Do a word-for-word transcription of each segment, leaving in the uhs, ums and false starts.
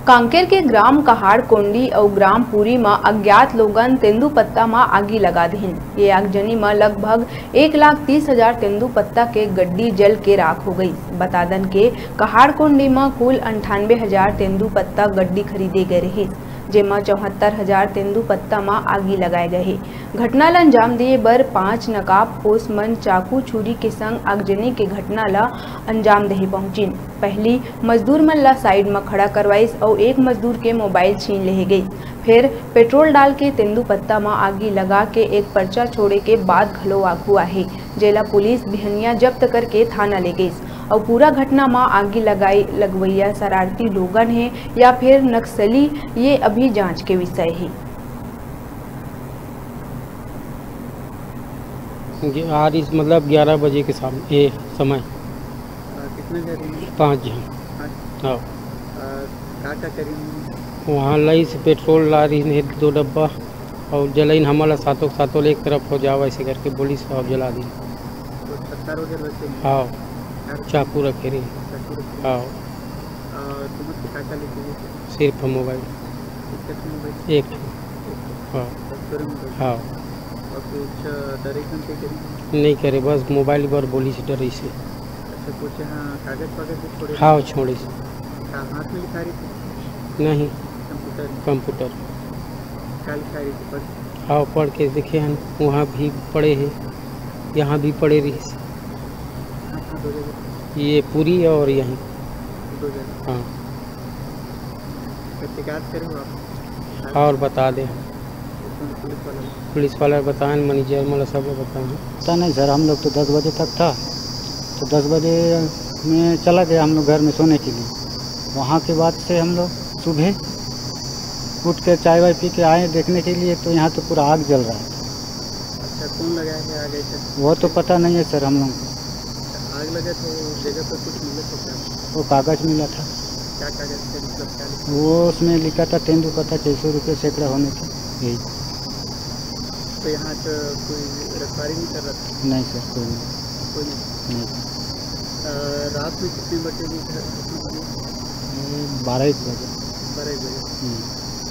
कांकेर के ग्राम कहाड़कोंडी अउ ग्राम पुरी म अज्ञात लोगन तेंदूपत्ता म आगी लगा दिहिन। ये आगजनी म लगभग एक लाख तीस हजार तेंदूपत्ता के गड्डी जल के राख हो गई। बता दन के कहाड़कोंडी म कुल अंठानबे हजार तेंदूपत्ता गड्डी खरीदे गए रहिस, जेमा चौहत्तर हजार तेंदूपत्ता म आगी लगाए गए हे। घटना ल अंजाम दिए बर पांच नकाबपोश मन चाकू छुरी के संग आगजनी के घटना ल अंजाम देहे पहुंचिन। पहली मजदूर मन ला साइड म खड़ा करवाइस अउ एक मजदूर के मोबाइल छीन लेहे गइस। फेर पेट्रोल डाल के तेंदूपत्ता म आगी लगा के एक पर्चा छोड़े के बात घलो आगू आहे, जेला पुलिस बिहनिया जब्त करके थाना ले गइस। अउ पूरा घटना म आगी लगाई लगवैया शरारती लोगन हे या फिर नक्सली, ये अभी जांच के विषय हे। गे-, आ रही, मतलब, ग्यारह बजे के साम-, ये समय। अ, कितने जने? पाँच जन। पाँच। हाँ। अ, का का करिन? वहाँ लइस पेट्रोल ला रही ने दो डब्बा, और जलाइन हमला सातों के सातों ले एक तरफ हो जाओ, ऐसे करके बोलिस और जला दी। तो छत्ता वगैरह रखे हैं? हाँ। चाकू रखे रही। चाकू रखे। हाँ। अ, तुमन के का का लेके गए? सिर्फ मोबाइल। कितने मोबाइल? एक ठो। एक ठो। हाँ। बस तोरे मोबाइल? हाँ। और कुछ, अ, डायरेक्शन पे करी? नहीं करे, बस मोबाइल पर बोली से डरे से। अच्छा, कुछ यहाँ कागज वागज भी छोड़े? हाँ, छोड़े से। का हाथ में लिखा रही थी? नहीं। कंप्यूटर में? कंप्यूटर। का लिखा रही थी पढ़? हाँ, पढ़ के देखे हैं, वहाँ भी पड़े हैं, यहाँ भी पड़े रही। हाँ, हाँ, दो जगह। ये पूरी और यहीं। दो जगह। हाँ। तो शिकायत करे हो आप? और बता दे। पुलिस वाला? पुलिस वाला बताएं, मैनेजर वाला सब लोग बताएं। पता नहीं सर, हम लोग तो दस बजे तक था, तो दस बजे में चला गया हम लोग घर में सोने के लिए। वहाँ के बाद से हम लोग सुबह उठ के चाय वाय पी के आए देखने के लिए, तो यहाँ तो पूरा आग जल रहा है। अच्छा, कौन लगाया है आग ऐसे? वो तो पता नहीं है सर हम लोग को। अच्छा, आग लगे तो जगह पर कुछ मिले तो क्या? वो कागज मिला था। क्या कागज थे, मतलब क्या लिखा? वो उसमें लिखा था तेंदूपत्ता छः सौ रुपये सैकड़ा होने की, यही। तो यहाँ तो कोई रखवारी नहीं कर रहा था? नहीं सर, कोई नहीं। कोई नहीं? नहीं। अ, रात में कितने बजे ये घटना हुई? ये बारह एक बजे। बारह एक बजे। हम्म।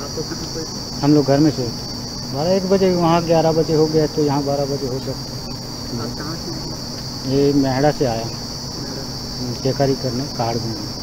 आप लोग कहाँ सोए थे? हम लोग घर में सोए थे। बारह एक बजे, वहाँ ग्यारह बजे हो गया, तो यहाँ बारह बजे हो सकता है। आप कहाँ से हैं? ये मेहड़ा से आया। मेहड़ा। हम्म, केकारी करने, कहाड़गोंडी।